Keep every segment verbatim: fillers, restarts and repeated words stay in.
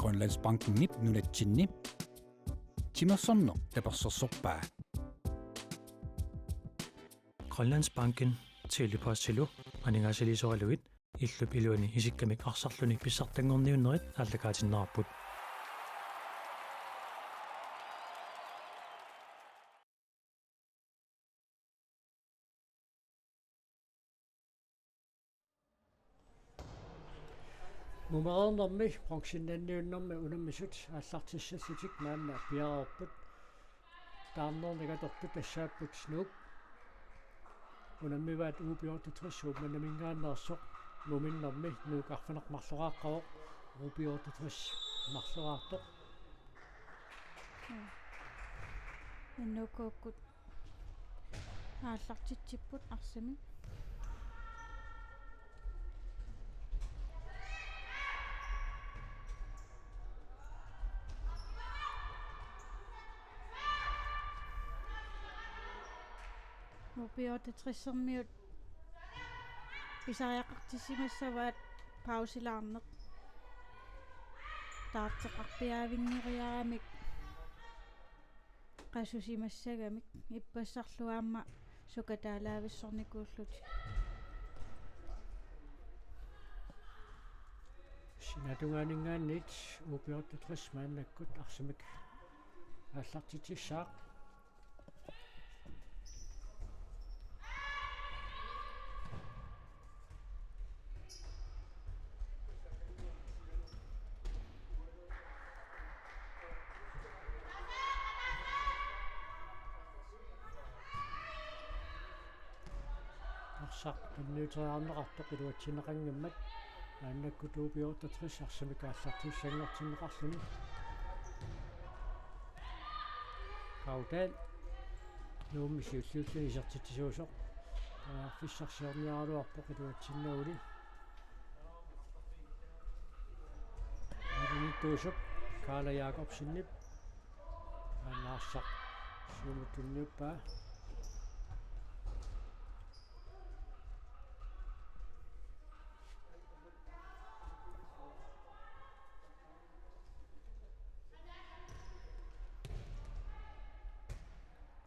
Grønlandsbankenip nunatsinni timersorneq tapersersorpaa. Grønlandsbanken Tele-Postilu aningaasaliisoralugit illup iluani isikkamik arsarluni pissartanngorniunnerit aallakaatinneqarput. Mumereernermi bronzennanniunnermi unammisut aallartissallutik maanna piareerput. Taarnernik atortut tassaapput Nuuk. Unammivaat U B otteogtres Uummannaminngaanneersoq. Muminnermi Nuuk arfineq-marloraaqqavoq, U B otteogtres marloraartoq. N K-kkut aallartitsipput arsamik. U B otteogtres-ermiut pisariaqartissimassavaat pausilaarneq. Taarteqarpiaavinngeriaramik qasusimassagamik ippassarlu aamma sukataalaavissornikuullutik. Sinatungaaninngaanniit U B otteogtres maannakkut arsamik aallartitsissaaq. Arsaq tunniuteriarneqartoq iluatsinneqanngimmat, maannakkut U B otteogtres arsamik aallartissanngortinneqarluni. Kaudal Nuummi siulliulluni isertitsisuusoq periarfissarsiorniaraluarpoq iluatsinnaguli. Arinittuusup Kaala Jakobsenip aanarsaq siumut tunniuppaa.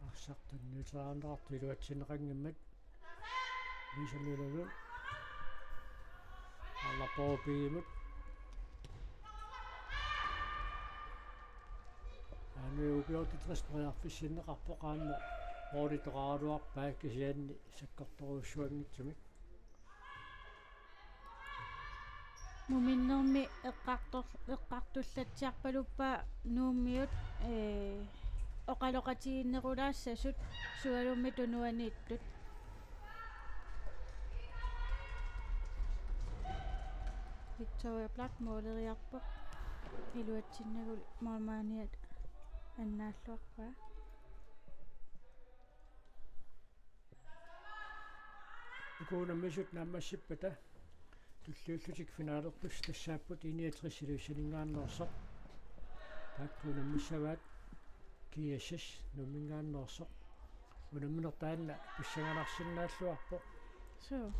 Arsaq tunniuteriarneqartoq iluatsinneqanngimmat. Lisa Møllerlund. Alla Borgimut. Aamma U B otteogtres periarfissinneqarpoq aamma målitoqaraluarpaa kisianni sakkortorujussuanngitsumik. Muminnermi eqqartor-, eqqartullatsiarpaluppaa Nuummiut, ee, oqaloqatigiinnerulaassasut sualummik tunuaniittut. Victoria Black måleriarpoq. Iluatsinnaguli målmandiat annaalluarpaa. Uku unammisut naammassippata tulliullutik finalertussat tassaapput I niogtres Ilulissaninngaanneersoq. Taakku unammissavaat G S S Nuumminngaanneersoq. Unammineq taanna pissanganarsinnaalluarpoq. Suu.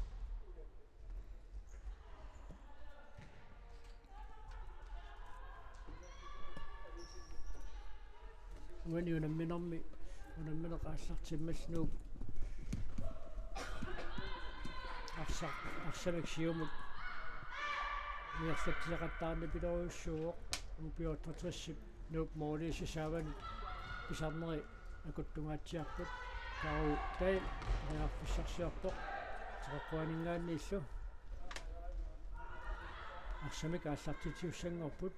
Uani unamminermi, unammineq aallartimmallugu arsaq, arsamik siumut niarsatsileqattaarneq pilorussooq. U B otteogtres-ip Nuup måliisa saavanut pisarneri akuttungaatsiarput. Kaudal periarfissarsiorpoq teqeqquaninngaanniillu. Arsamik aallartitsisussanngorput.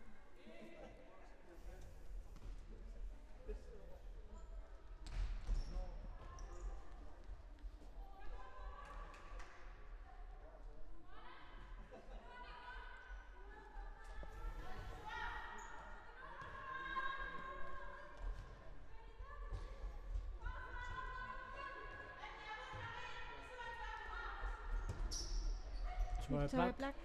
Victoria Black.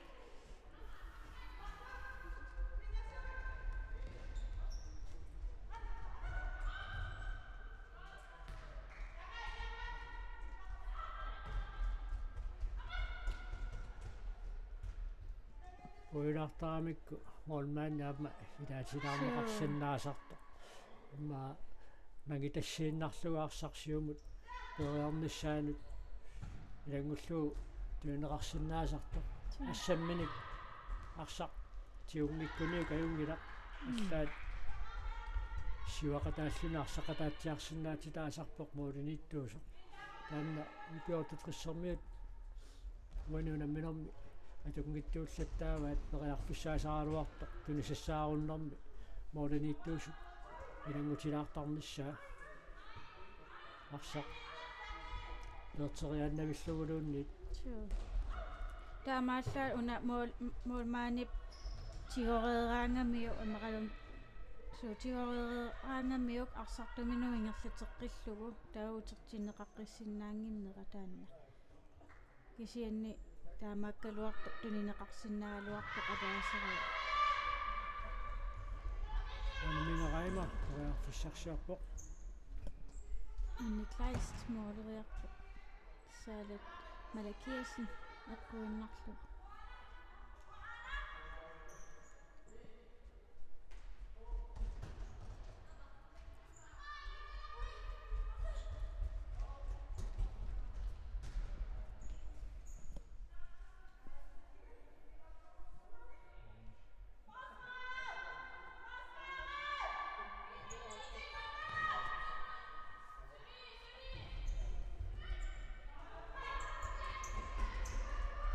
Uilaartaramikku Målmandi aamma ilaatilaarneqarsinnaasartoq. Aamma nangitassiinnarlugu arsaq siumut periarnissaanut ilanngullugu tunineqarsinnaasartoq. Assamminik arsaq tigunngikkunik ajunngilaq. Allaat siuaqataalluni arsaqataatsiarsinnaatitaasarpoq måliniittuusoq. Taanna U B otteogtressermiut uani unamminermi atunngitsuullattaavaat periarfissaasaraluartoq tunisassaarunnermi måliniittuusoq ilanngutilaartarnissaa. Arsaq peerteriaannavilluguluunniit. Suu. Taamaallaat una mål-, målmandip tigoreeraangamiuk ammaqalun. Suu, tigoreeraangamiuk arsartuminut ingerlateqqillugu taava utertinneqaqqissinnaannginnera taanna. Kisianni taamaakkaluartoq tunineqarsinnaagaluarpoq ataasiarluni. Anne Mine Reimer periarfissarsiorpoq. Anne Kleist måleriarpoq. Saalat Malakiasen eqquinnarlugu.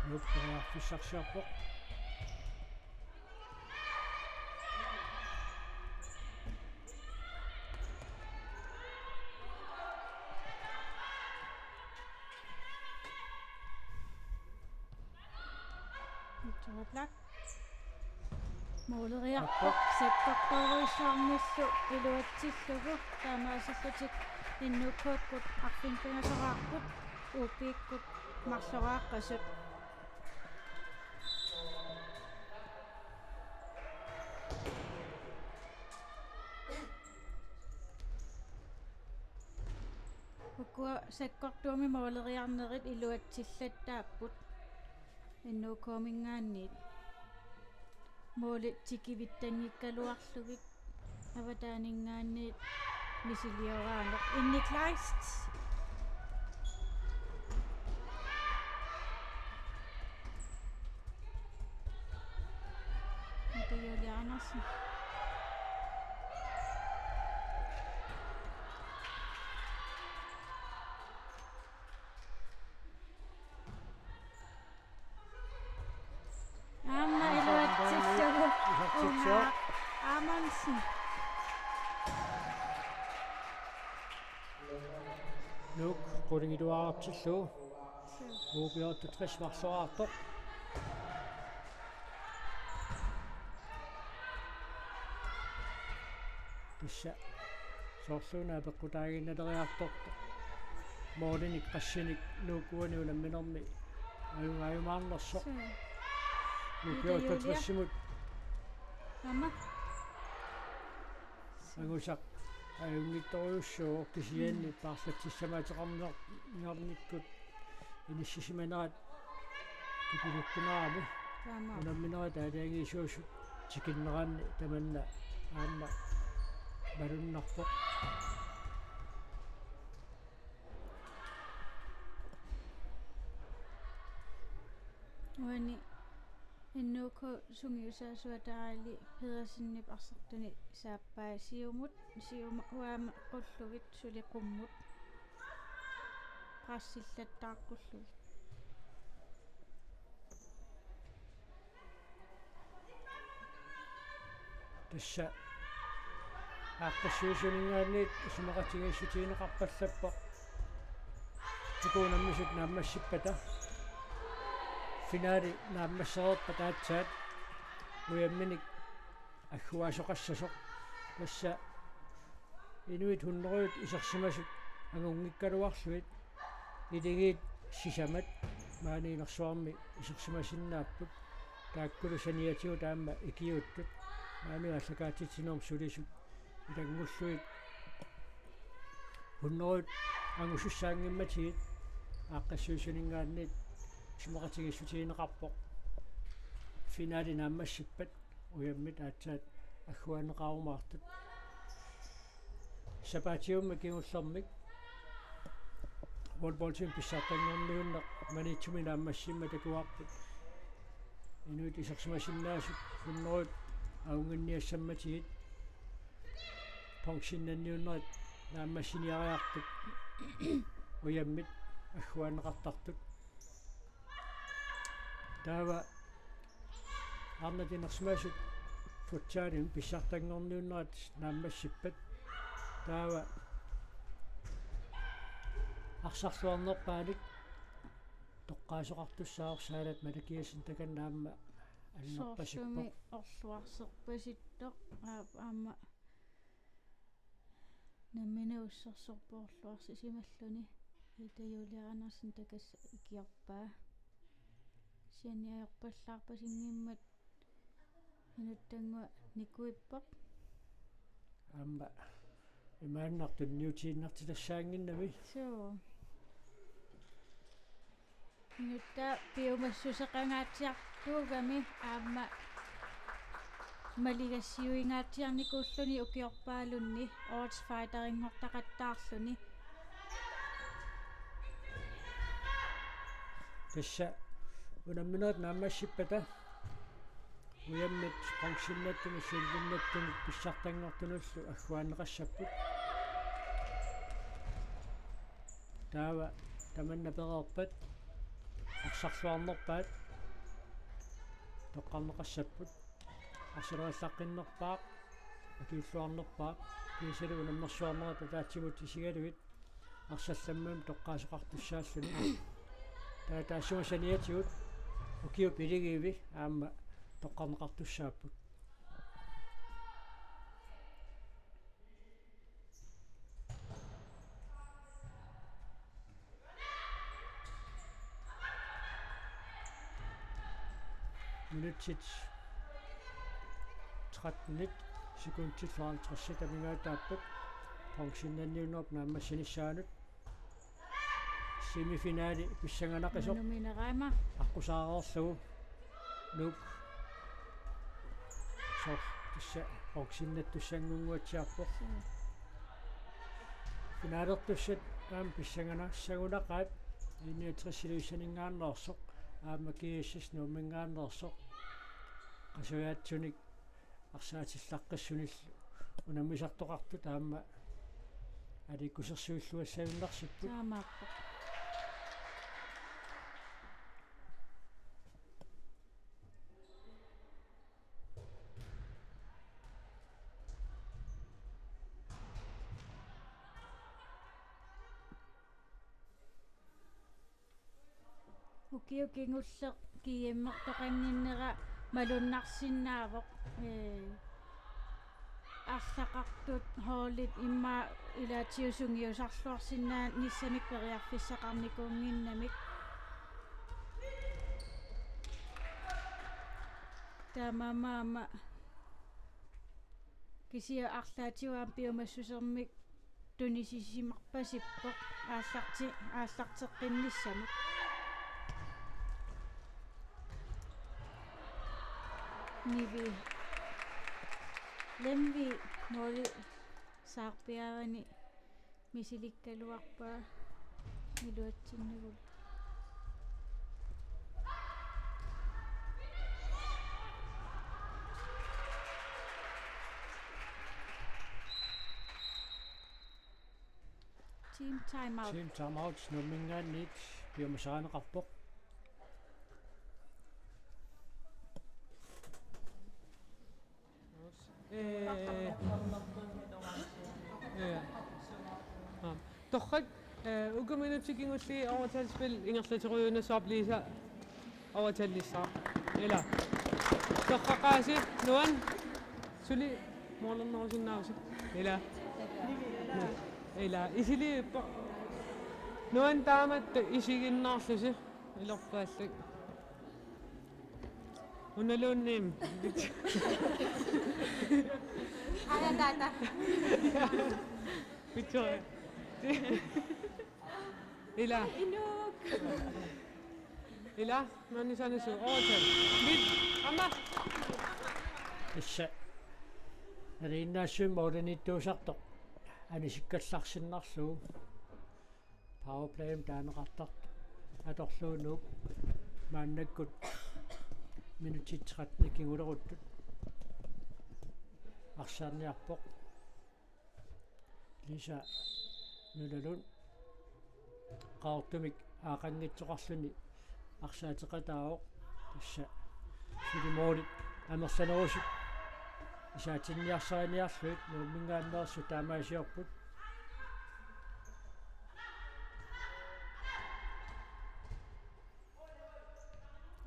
Nuuk periarfissarsiorpoq. Victoria Black. Måleriarpoq sakkortuujussuarmillu iluatsillugu, taamaasillutik N U K-kkut arfineq-pingasoraarput, U B-kkut marloraaqqasut. Ukua sakkortuumik måleriarnerit iluatsillattaapput N U K-minngaanniit. Målit tikivittanngikkaluarlugit avataaninngaanniit misilioraaneq. Anne Kleist. Mette Julie Andersen. Aamma iluatsillugu Una Amundsen. Nuuk qulingiluaartillugu. U B otteogtres marloraartoq. Tassa soorlu una apeqqutaaginnaleriartortoq. Målinik qassinik Nuuk uani unamminermi ajugaajumaarnersoq. Suu. U B otteogtres-imut. Aamma. Angusaq ajunngitsorujussuuvoq kisianni paarlatsissamaateqarniarnikkut inissisimanerat kipilukkunerani. Taama. Unamminerit aalajangiisuusut tikinneranni tamanna aamma malunnarpoq. Uani N U K-p sungiusaasua Taali Pedersenip arsartunik saappaa siumut, siumut uanga qullugit suli qummut. Pressillattaaqqullugit. Tassa aaqqissuisuuninngaanniit isumaqatigiissutigineqarpallappoq. Uku unammisut naammassippata. Finale naammassereerpat aatsaat ujamminik agguaasoqassasoq. Tassa inuit hundredet isersimasut angunngikkaluarlugit iligiit sisamat maani inersuarmi isersimasinnaapput. Taakkulu saniatigut aamma ikiuuttut maani aallakaatitsinermi sulisut ilanngullugit hundredet angusussaanngimmatigit aaqqissuisuuninngaanniit isumaqatigiissutigineqarpoq. Finale naammassippat Ujammit aatsaat agguaanneqarumaartut. Sapaatiummi kingullermik wallballimi pissartanngorniunneq Maniitsumi naammassimmat takuarput. Inuit isersimasinnaasut hunnorujut avunnginniassammatigit pointsinnanniunnerit naammassiniariartut ujammit agguaanneqartartut. Taava arnat inersimasut futsalimi pissartanngorniunnerat naammassippat. Taava arsarluarnerpaanik toqqaasoqartussaavoq, Saalat Malakiassen takanna aamma annerpasippoq. Soorlumi orluarserpasittoq, aa, aamma nammineq ussersorpoq orluarsisimalluni. Ida Julia Andersen takassa ikiorpaa. Kisianni ajorpallaarpasinngimmat minuttannguaq nikuippoq. Aamma imaannartut niutiinnartitassaannginnami. Suu. Inuttaa piumassuseqangaatsiartuugami aamma maligassiuingaatsiarnikuulluni ukiorpaalunni årets fighterinngortaqattaarluni. Tassa unamminerit naammassippata ujammit pointsinnattunut sølvinattunut pissartanngortunullu agguaanneqassapput. Taava tamanna pereerpat arsarluarnerpaat toqqarneqassapput. Arsaleriallaqqinnerpaaq, akiulluarnerpaaq, kiisalu unammersuarnerat ataatsimut isigalugit arsallammat toqqaasoqartussaalluni. Taava taassuma saniatigut ukiup iligiivi aamma toqqarneqartussaapput. Minutsit tretten sekundit halvtreds amigaataapput pointsinnanniunnerup naammassinissaanut. Semifinali pissanganaqisoq. Nunumina qaima. Aqqusaareerlugu Nuuk soorlu tassa pointsinnattussanngortussaapput. Suu. Finalertussat aamma pissanganassagunaqaat, I niogtres Ilulissaninngaanneersoq aamma G S S Nuumminngaanneersoq. Qasujaatsunik arsaatillaqqissunillu unammisartoqartut aamma aliikkusersuilluassagunarsipput. Taamaappoq. Ukioq kingulleq G M-ertoqannginnera malunnarsinnaavoq. Ee, arlaqartut holdit immaqa ilaatigut sungiusarluarsinnaanissamik periarfissaqarnikuunnginnamik. Taamaammat kisianni arlaatigut aamma piumassusermik tunisisimarpasippoq aallarti-, aallarteqqinnissamut. Nivi Lemvig måli saarpiaani misilikkaluarpaa iluatsinnagulu. Team timeout. Team timeout, Nuumminngaanniit piumasarineqarpoq. Ee. Ja. Aap. Torrak, ee, uku minutsit kingulliit overtallispil ingerlaterujuunnassavarput, Liisa overtallissaaq. Ila. Torraqaasi, Nuan. Suli målernerusinnaavusi. Ila. Ila. Isiliippoq. Nuan taamatut isiginnaarlusi. Ilorpaallak. Unaluunniim. Aja, taata. Victoria. Ila. Inuk. Ila, maani sanasu. Ootse. Mit. Amma. Tassa nalinginnaasumik målimiittuusartoq anisikkallarsinnarlugu. Powerplay-mik taaneqartartoq atorlugu Nuuk maannakkut minutsit tretten kinguleruttut arsaarniarpoq. Lisa Møllerlund Qaqortumik aaqanngitsoqarluni arsaateqataavoq. Tassa suli målit amerlanerusut isaatinniarsariniarlugit Nuumminngaanneersut taamaasiorput.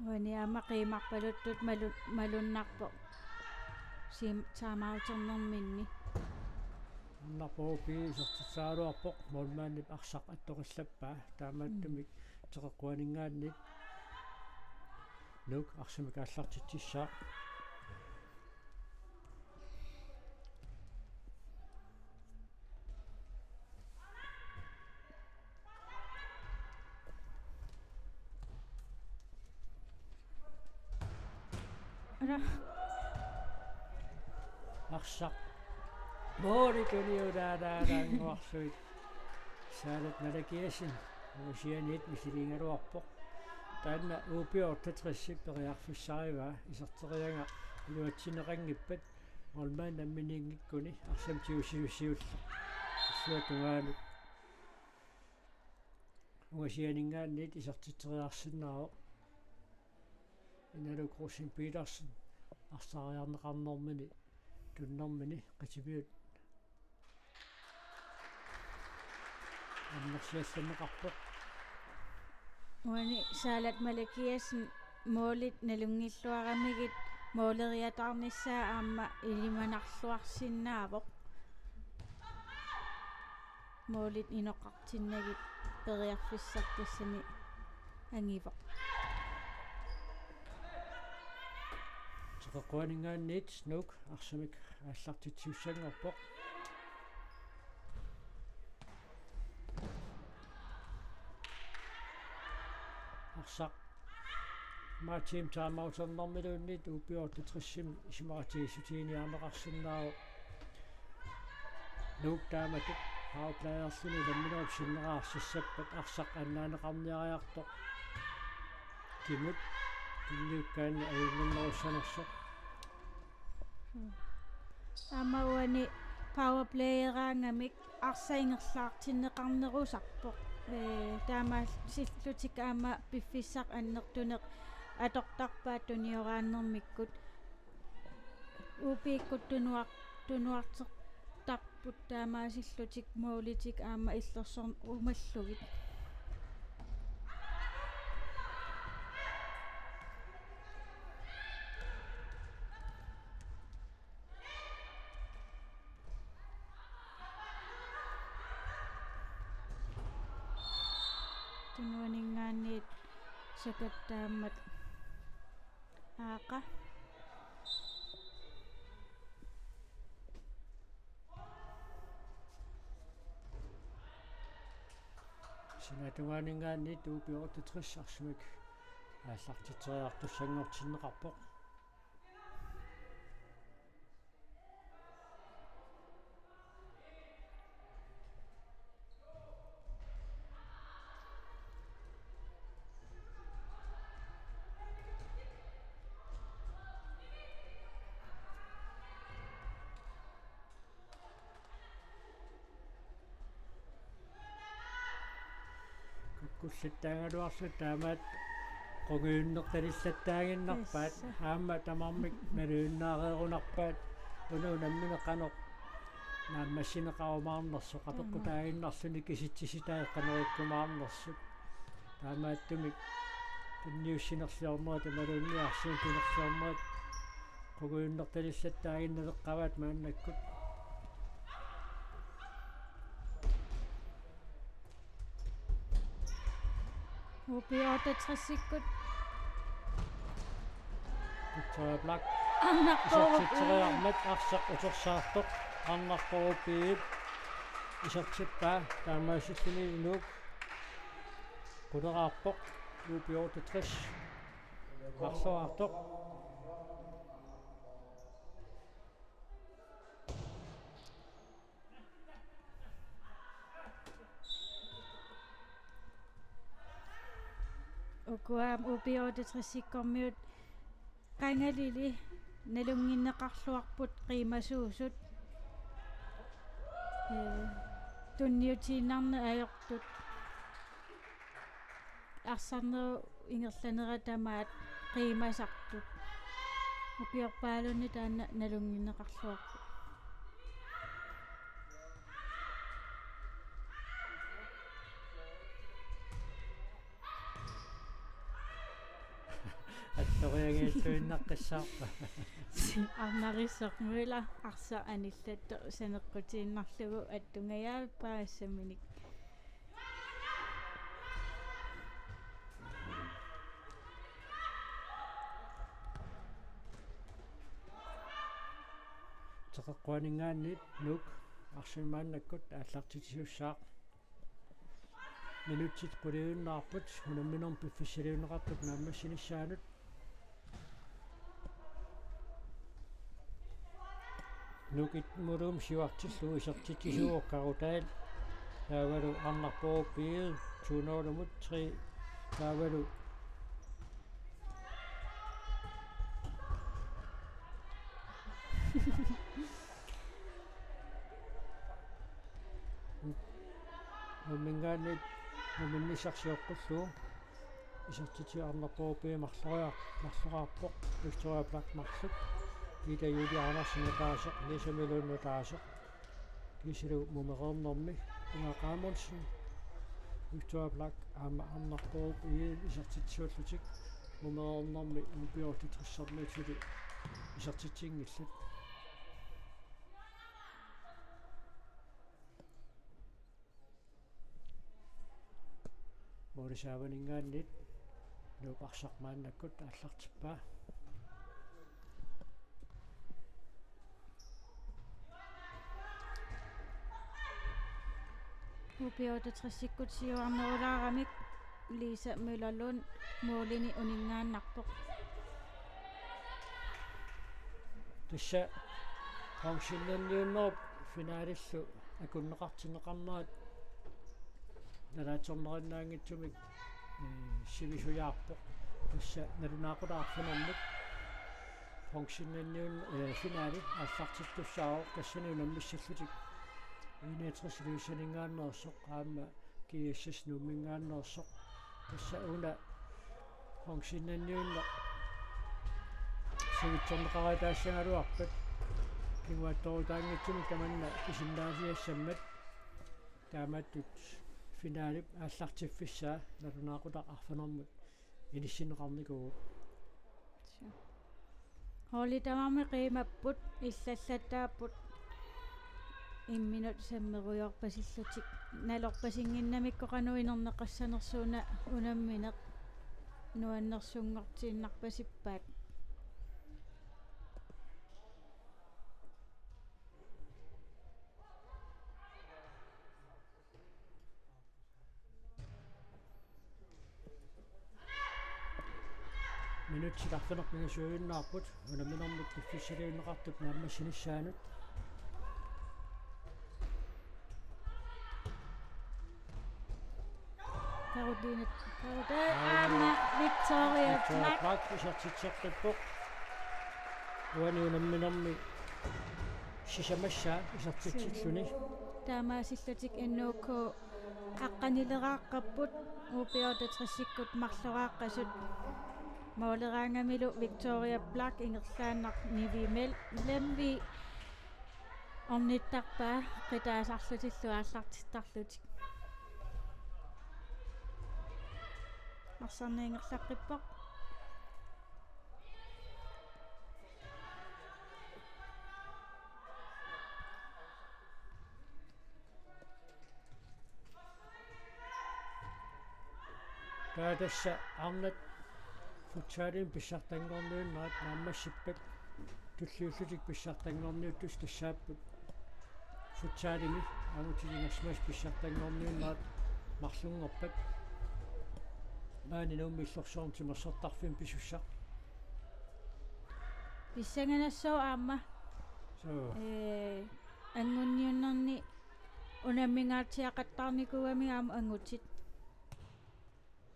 Uani aamma qiimarpaluttut malu-, malunnarpoq. Sim-, timeouternerminni. Arnarpooq U P isertitseriaraluarpoq, målmandip arsaq attoqillappaa, taamaattumik Teqeqquaninngaanniit Nuuk arsamik aallartitsissaaq. Ara. Arsaq måli tuniutaalaaraluarlugu. Saalat Malakiassen uasianiit misiliigaluarpoq. Taanna U P otteogtres periarfissarivaa, iserteriaraa iluatsinneqanngippat målmandi namminiinngikkuni arsamik tigusiusiulleq. Illuatungaanut ungasianinngaanniit isertitseriarsinnaavoq. Inaluk Rosing Petersen arsaariarneqarnermini tunnermini qitimiut annersiallanneqarpoq. Uani Saalat Malakiassen målit nalunngilluaramigit måleriataarnissaa aamma ilimanarluarsinnaavoq. Målit inoqartinnagit periarfissaq tassani angivoq. Teqeqquaninngaanniit Nuuk arsamik aallartitsissanngorpoq. Arsaq Martin timeouternermiluunniit U P otteogtresimi isumaqatigiissutiginiarneqarsinnaavoq. Nuuk taamatut powerplayerluni nammineq sinnera arsassappat arsaq annaaneqarniariartoq kimut tunniukkaanni ajunnginnerussanersoq. Aamma uani powerplayeraangamik arsaq ingerlaartinneqarnerusarpoq. Ee, taamaasillutik aamma piffissaq annertuneq atortarpaat tunioraannermikkut. U P-kkut tunuar-, tunuartertarput taamaasillutik målitik aamma illersorneq uumallugit. Tunuaninngaanniit sakattaammat aaqa. Sinaata tungaaninngaanniit U P otteogtres arsamik aallartitseriartussanngortinneqarpoq. Kukkullattaagaluarluta taamaat qungujunnertalillattaaginnarpaat. Tassa. Aamma tamarmik naluinnaareerunarpaat. Una unammineq qanoq naammassineqarumaarnersoq, apeqqutaaginnarluni kisitsisitai qanoq ikkumaarnersut. Taamaattumik tunniussinerliornerit imaluunniit arsaannerliornerit qungujunnertalillattaaginnaleqqavaat maannakkut. U P otteogtresikkut. Victoria Black. Arnarpoorup isertitseriarmat arsaq utersaartoq. Arnarpoorup isertippaa taamaasilluni Nuuk quleraarpoq. U P otteogtres. Marloraartoq. Taakku aamma U B otteogtresikkormiut qangalili nalunnginneqarluarput qiimasuusut. Ee, tunniutiinnarneq ajortut. Arsarnerup ingerlanera tamaat qiimasartut. Ukiorpaaluunniit taanna nalunnginneqarluarpoq. Attoriangiilluinnaqqissaarpa. Arnarisormuila arsaq anillattoq saneqqutiinnarlugu attungajaappaasaminik. Teqeqquaninngaanniit Nuuk arsaq maannakkut aallartitsisussaaq. Minutsit quliunnaarput unamminermi piffissaliunneqartup naammassinissaanut. Nuuk et-mulumi siuartillugu isertitsisuuvoq Karutaat. Taavalu Arnarpoorup Egede to nul-imut tre. Taavalu Nuumminngaanniit Nuumminnissaq sioqqullugu isertitsisoq Arnarpoorup Egede marloriar-, marloraarpoq, Victoria Black marluk, Ida Julie Andersen ataaseq, Lisa Melun ataaseq, kiisalu mumereernermi Inger Amundsen, Victoria Black aamma Arnarpoorup Egede isertitsisuullutik, mumereernermi U B otteogtresermiut suli isertitsinngillat. Moorisaavaninngaanniit Nuuk arsaq maannakkut aallartippaa. U B otteogtresikkut siuarnerulaaramik Lisa Møllerlund målini uninngaannarpoq. Tassa bronzeniunnerup finalillu akunneqartinneqarnerat nalaatsornerinnaanngitsumik, ee, sivisujaarpoq. Tassa nalunaaqutaq arfinermut bronzeniun-, ee, finali aallartittussaavoq, tassani unammissillutik I niogtres Ilulissaninngaanneersoq aamma G S S Nuumminngaanneersoq. Tassa una bronzeniunneq sivitsorneqareertaassagaluarpat kinguaattoorutaanngitsumik tamanna pisinnaasiassammat, taamaattut finalip aallartiffissaa nalunaaqutaq arfinermut inissinneqarnikuuvoq. Holdit tamarmik qiimapput, illallattaapput imminut sammerujoorpasillutik. Nalorpasinnginnamikku qanoq inerneqassanersoq una unammineq nuannersunngortiinnarpasippaat. Minutsit arfineq-pingasunngorput unamminermut piffissaliunneqartup naammassinissaanut. Karoline, Karoline, aamma Victoria Victoria Black. Black isertitseqqippoq. Uani unamminermi sisamassaa isertitsilluni. Taamaasillutik N O K aqqanileraaqqapput, U B otteogtresikkut marloraaqqasut. Måleraangamilu Victoria Black ingerlaannaq Nivi Mel-, Lemvi ornittarpaa qitaasarlutillu aallartittarlutik. Arsarneq ingerlaqqippoq. Taava tassa arnat futsalimi pissartanngorniunnerat naammassippat, tulliullutik pissartanngorniuttussat tassaapput futsalimi angutit ingerlanerat pissartanngorniunnerat marlunngorpat. Maani Nuummi Illorsuarmi timersortarfimmi pisussaq. Pissanganassaaq aamma. Suu. Ee, angunniunnerni unammingaatsiaqattaarnikuugamik aamma angutit.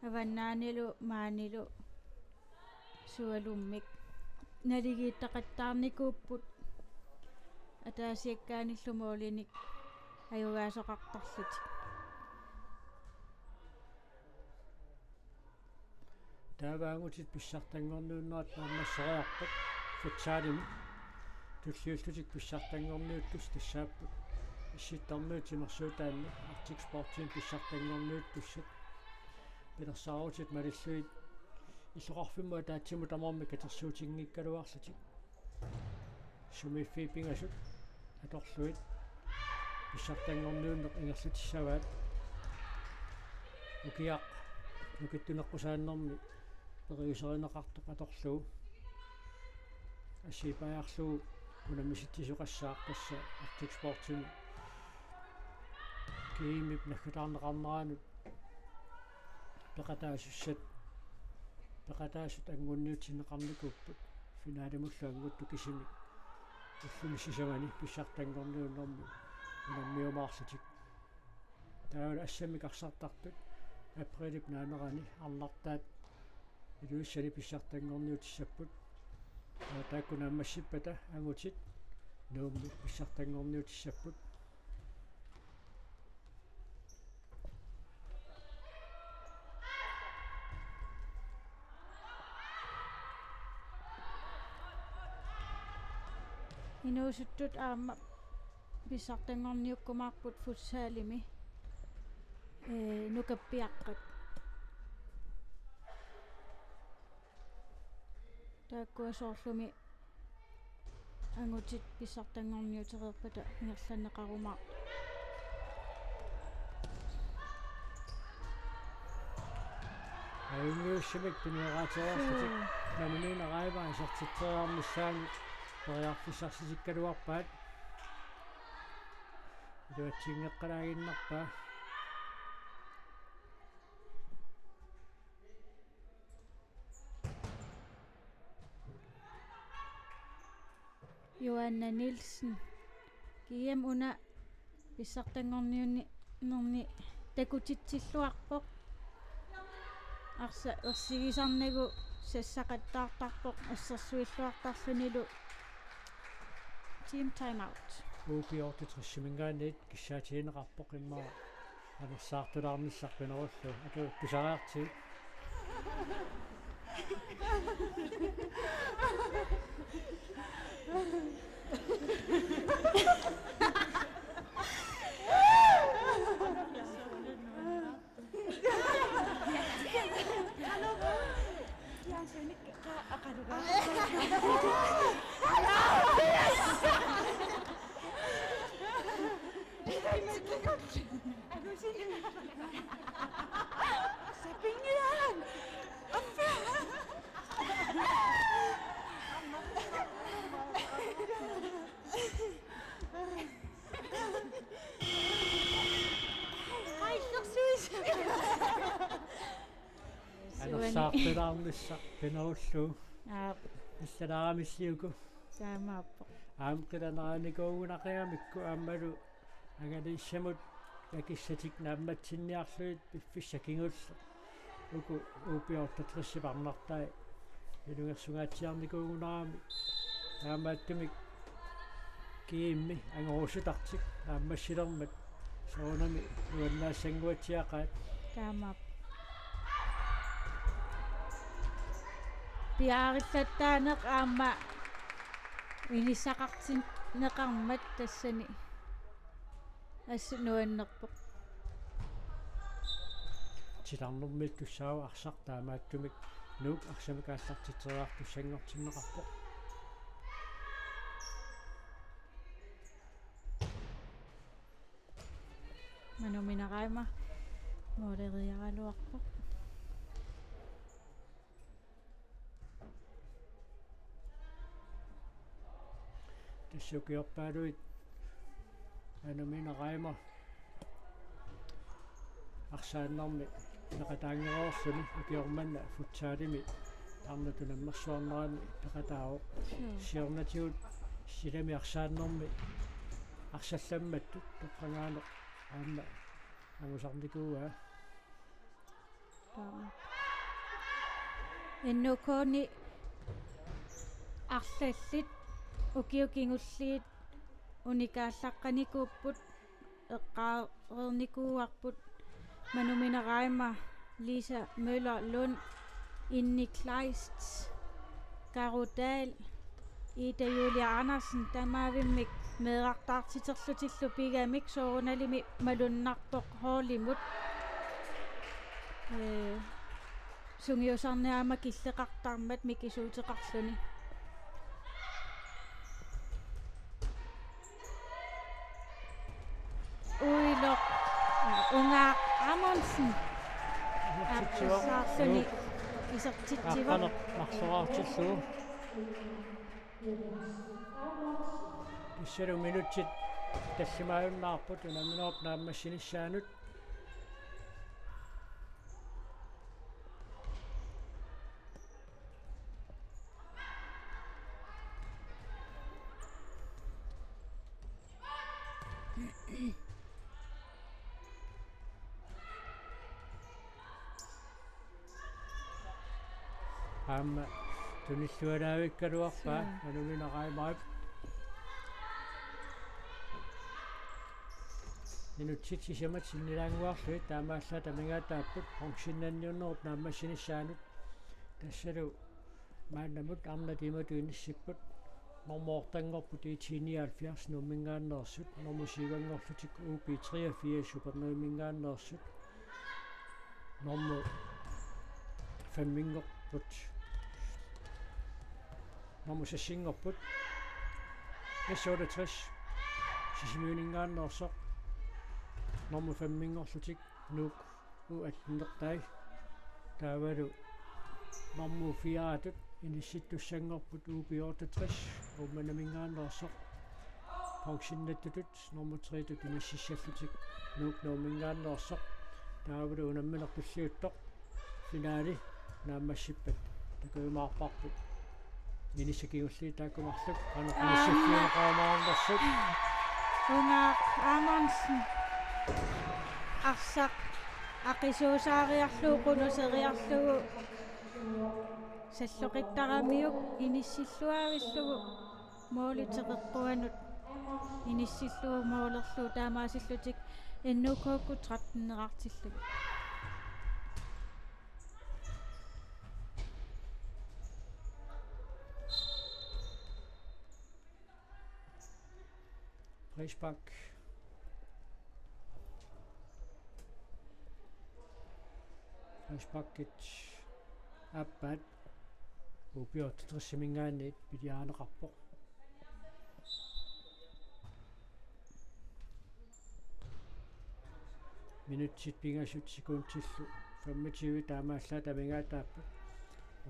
Avannaanilu maanilu sualummik naligiittaqattaarnikuupput ataasiakkaanillu målinik ajugaasoqartarlutik. Taava angutit pissartanngorniunnerat naammasseriarput futsalimi. Tulliullutik pissartanngorniuttussat tassaapput Issittormiut timersuutaanni Arctic Sportsimi pissartanngorniuttussat. Pilersaarutit malillugit illoqarfimmut ataatsimut tamarmik katersuutinngikkaluarlutik. Sumiiffiit pingasut atorlugit pissartanngorniunneq ingerlatissavaat. Ukiaq nukittuneqqusaannermi periuserineqartoq atorlugu. Assigiipaajarlugu unammisitsisoqassaaq tassa Arctic Sportsimi G M-ip naggataarneqarneranut peqataasussat, peqataasut angunniutsinneqarnikuupput finalimullu anguttut kisimik ulluni sisamani pissartanngorniunnermi unammiumaarlutik. Taavalu assammik arsartartut aprilip naanerani arnartaat Ilulissani pissartanngorniutissapput. Taava taakku naammassippata angutit Nuummi pissartanngorniutissapput. Inuusuttut aamma pissartanngorniukkumaarput futsalimi, ee, nukappiaqqat. Taakkua soorlumi angutit pissartanngorniutereerpata ingerlanneqarumaarput. Ajunngilluinnarmik piniaraatereerlutik. Suu. Manumiina Raima isertitseriarnissaanut periarfissarsitikkaluarpaat. Iluatsinngeqqalaaginnarpaa. Joanna Nielsen. G M una pissartanngorniunnerni takutitsilluarpoq. Arsa ersigisarnagu sassaqattaartarpoq assersuilluartarlunilu. Team timeout. U B otteogtresiminngaanniit kissaatigineqarpoq immaqa anersaartulaarnissaq pinerullugu. Atu tusariartigit. Anersaartulaarnissaq pinerullugu. Aap. Issalaamilliuku. Taamaappoq. Aamma qilanaanikuugunaqigamikku aammalu angalanissamut akissatik naammatsinniarlugit piffissaq kingulleq. Uku U B otteogtresip arnartai ilungersungaatsiarnikuugunarami. Taamaattumik G M-i angorusutartik naammassilermat soorunami nuannaassanguatsiaqaat. Taamaappoq. Piaarillattaaneq aamma inissaqartinneqarmat tassani. Assut nuannerpoq. Titarnermiittussaavoq arsaq, taamaattumik Nuuk arsamik aallartitseriartussanngortinneqarpoq. Manumiina Raima måleriaraluarpoq. Tassa ukiorpaaluit Manumiina Raima arsaannermi peqataanngereerluni, ukioq manna futsalimi arnatut unammersuarnerani peqataavoq. Suu. Siornatigut silami arsaannermi arsallammattut toqqagaaneq aamma angusarnikuuaa. N K-ni arlallit ukiut kingulliit unikaallaqqanikuupput, eqqaareernikuuarput Manu Mineraima, Lisa Møller Lund, Inni Kleist, Karo Dahl, Ida Julia Andersen, tamavimmik meerartaartiterlutillu pigamik soorunalimi malunnarpoq holdimut. Ee, sungiusarneq aamma killeqartarmat mikisuuteqarluni. Uiloq, Ungaaq Amundsen. Isertitsivoq. Aappassaarluni isertitsivoq. Aqqaneq-marloraartillugu. Tassalu minutsit tallimaajunnaarput unamminerup naammassinissaanut. Aamma tunillualaavikkaluarpaa. Suu. Manu Mineraimap. Minutsit sisamat sinnilaannguarlugit taamaallaat amigaataapput, bronzennanniunnerup naammassinissaanut. Tassalu maannamut arnat imatut inissipput. Nummer ottenngorput I T nioghalvfjerds Nuummingaanneersut, nummer syvenngorlutik U B treogfirs Upernavimingaanneersut, nummer femmenngorput, nummer seksenngorput S otteogtres Sisimiuninngaanneersoq, nummer femmenngorlutik Nuuk U attenertai. Taavalu nummer fire-tut inissittussanngorput U B otteogtres Uummannaminngaanneersoq. Bronzennattutut nummer tre-tut inississallutik Nuuk Nuummingaanneersoq. Taavalu unammineq tulliuttoq finale naammassippat takujumaarparput. Minutsit kingulliit taakku marluk qanoq inissiffiunneqarumaarnersut. Ungaaq Amundsen arsaq aqisuusaariarlugu, qunuseriarlugu, salloqittaramiuk inissilluaavillugu, målip teqeqquanut inissillugu målerlugu taamaasillutik N K-kkut tretten-eraartillugit. Frispark. Frisparkit aappaat U B otteogtres-iminngaanniit piliarineqarpoq. Minutsit pingasut sekundillu femogtyve taamaallaat amigaataapput.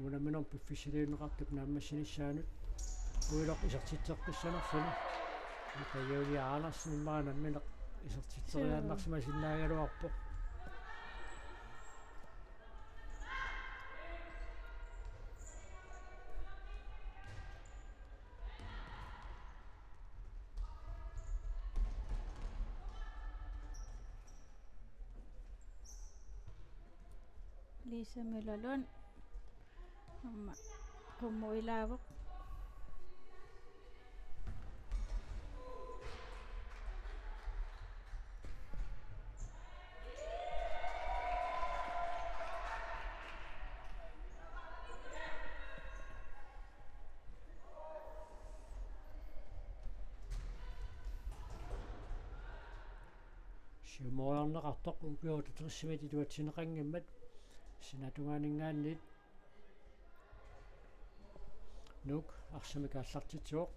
Unamminerup piffissaliunneqartup naammassinissaanut. Uiloq isertitseqqissanerluni. Ida Julia Andersen immaqa nammineq isertitseriaannarsimasinnaagaluarpoq. Lisa Møller Lund. Aamma qummut ilaavoq. Siumoriarneqartoq U B otteogtres-imit iluatsinneqanngimmat, sinaatungaaninngaanniit Nuuk arsamik aallartitsivoq.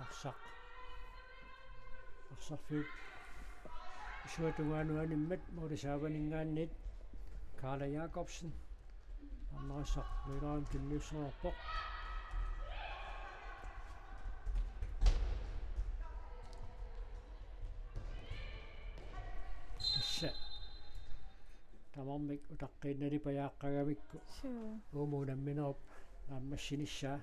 Arsaq. Arsarfiup isuata tungaanut animmat målip saavaninngaanniit Karla Jakobsen. Arnarissaq Møller tunniussavarput. Tassa tamarmik utaqqiinnarpajaaqqagamikku. Suu. Uuma unamminerup naammassinissaa.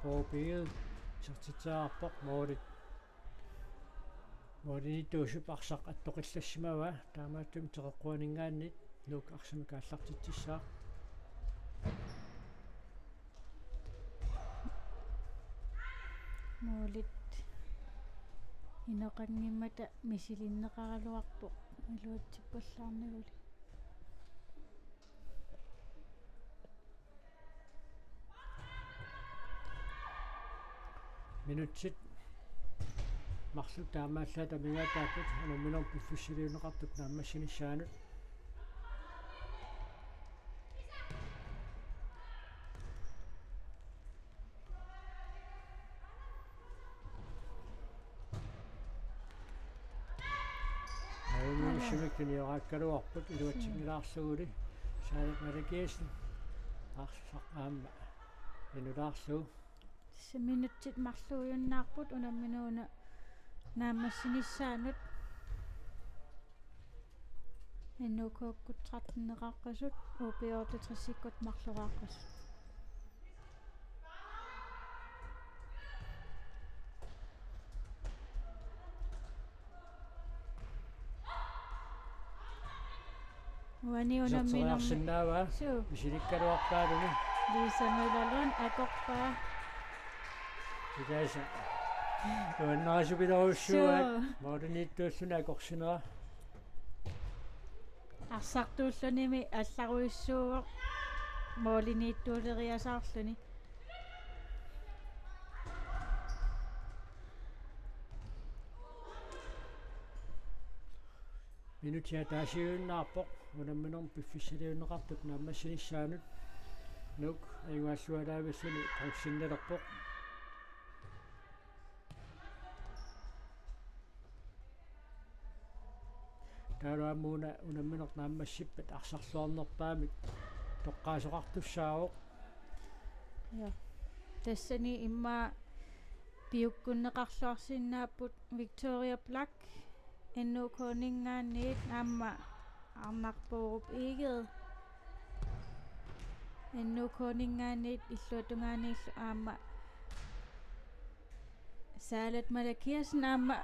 K P-l isertitseriarpoq, måli. Målimiittuusup arsaq attoqillassimavaa, taamaattumik teqeqquaninngaanniit Nuuk arsamik aallartitsissaaq. Målit inoqanngimmata misilinneqaraluarpoq iluatsippallaarnaguli. Minutsit marluk taamaallaat amigaataapput unamminermi piffissaliunneqartup naammassinissaanut. Ajunngiussimik tunioraakkaluarput iluatsinngilaarluguli. Saalat Malakiassen arsaq aamma inulaarlugu. Tassa minutsit marluujunnaarput unamminerup naammassinissaanut. N O K-kkut tretten-eqaqqasut, O P otteogtres-ikkut marloraaqqasut. Uani unamminermi. Iserteriarsinnaavaa. Suu. Misilikkaluarpaaluni. Lisa Møllerlund akorpaa. Ilaasa. Nuannarisupilorujussuuaat. Suu. Målimiittuulluni akorsinera. Arsartuullunimi allarujussuuvoq målimiittuuleriasaarluni. Minutsit ataasiuinnaarpoq unamminermi piffissaliunneqartup naammassinissaanut. Nuuk ajugaasualaavissuni bronzinnalerpoq. Taavalu aamma una unammineq naammassippat arsarluarnerpaamik toqqaasoqartussaavoq. Ja. Tassani immaqa piukkunneqarluarsinnaapput Victoria Black N O K-ninngaanniit aamma Arnarpoorup Egede N O K-ninngaanniit illuatungaaniillu aamma Saalat Malakiassen aamma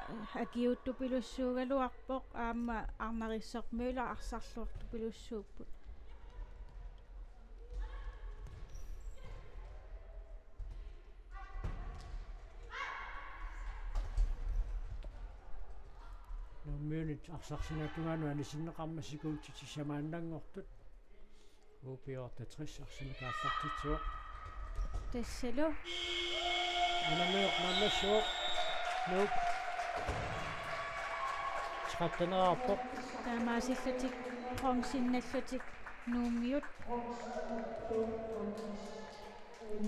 akiuuttupilussuugaluarpoq aamma Arnarissaq Møller arsarluartupilussuupput. Nuummiunit arsarsinnaatungaanut anisinneqarmat sekuntsit sisamaannanngortut. O P otteogtres arsamik aallartitsivoq. Tassalu. Unammineq naammassivoq. Nuuk. Tretten-eqarpoq. Taamaasillutik bronzinnallutik Nuummiut.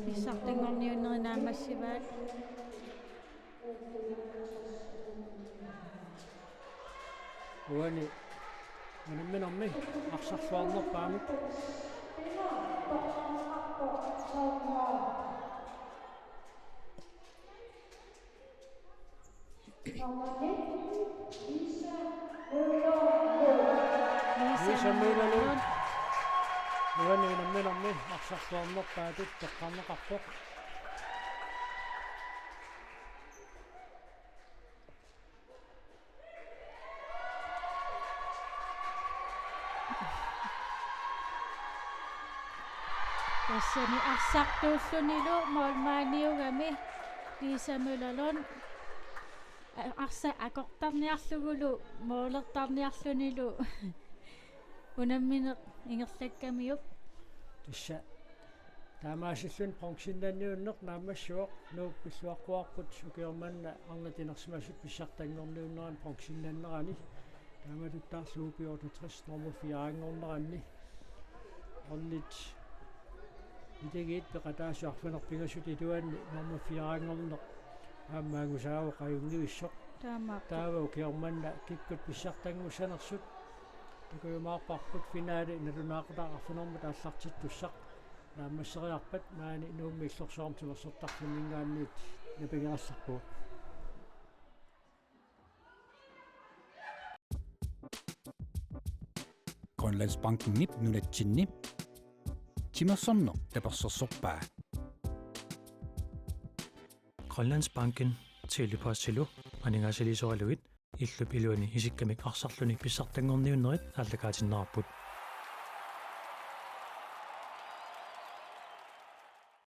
Pissartanngorniunnerit naammassivaat. Uani unamminermi arsarluarnerpaamik. Lisa Møller Lund. Uani unamminermi arsarluarnerpaatut toqqarneqarpoq. Tassani arsartuullunilu målmandiugami Lisa Møller Lund. A-, arsaq akortarniarlugulu målertarniarlunilu unammineq ingerlakkamiuk. Tassa taamaasilluni bronzinnanniunneq naammassivoq. Nuuk pilluaqquarput ukioq manna arnat inersimasut pissartanngorniunnerani bronzinnannerani. Taamatuttaarlu O P otteogtres nummer fire-nngorneranni. Ornit itigiit peqataasut arfineq-pingasut iluanni nummer fire-nngorneq aamma angusaavoq ajunngivissoq. Taamaappoq. Taava ukioq manna kikkut pissartanngussanersut. Takujumaarparput finale nalunaaqutaq arfineq-marlunut aallartittussaq. Naammasseriarpat maani Nuummi illorsuarmi timersortarfinninngaanniit napigerallarpugut. Grønlandsbankenip nunatsinni timersorneq tapersersorpaa. Grønlandsbanken, Tele-Postilu aningaasaliisoralugit illup iluani isikkamik arsarluni pissartanngorniunnerit aallakaatinneqarput.